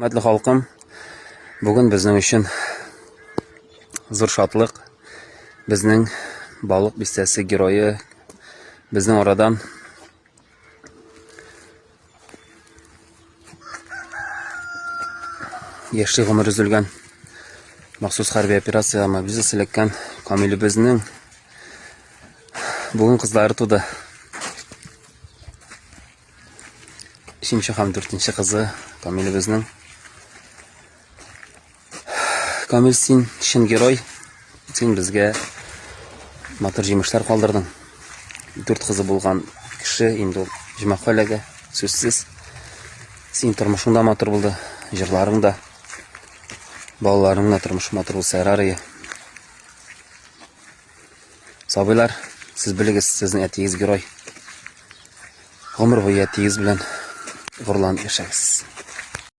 Хөрмәтле халкым, бүген безнең өчен зур шатлык. Безнең Балык бистәсе герое безнең арадан яшьли гомер өзелгән, махсус хәрби операциягә мобилизация эләккән Камилебезнең бүген кызлары туды. Өченче һәм дүртенче кызы Камилебезнең. Камил, син чын герой. Син безгә матур җимешләр калдырдың. Дүрт кызы булган кеше инде ул җомака эләгә, сүзсез. Син тормышың да матур булды, җырларың да, балаларың да тормышы матур булса ярар иде. Сабыйлар, сез белегез, сезнең әтиегез герой. Гомер буе әтиегез белән горурланып яшәгез.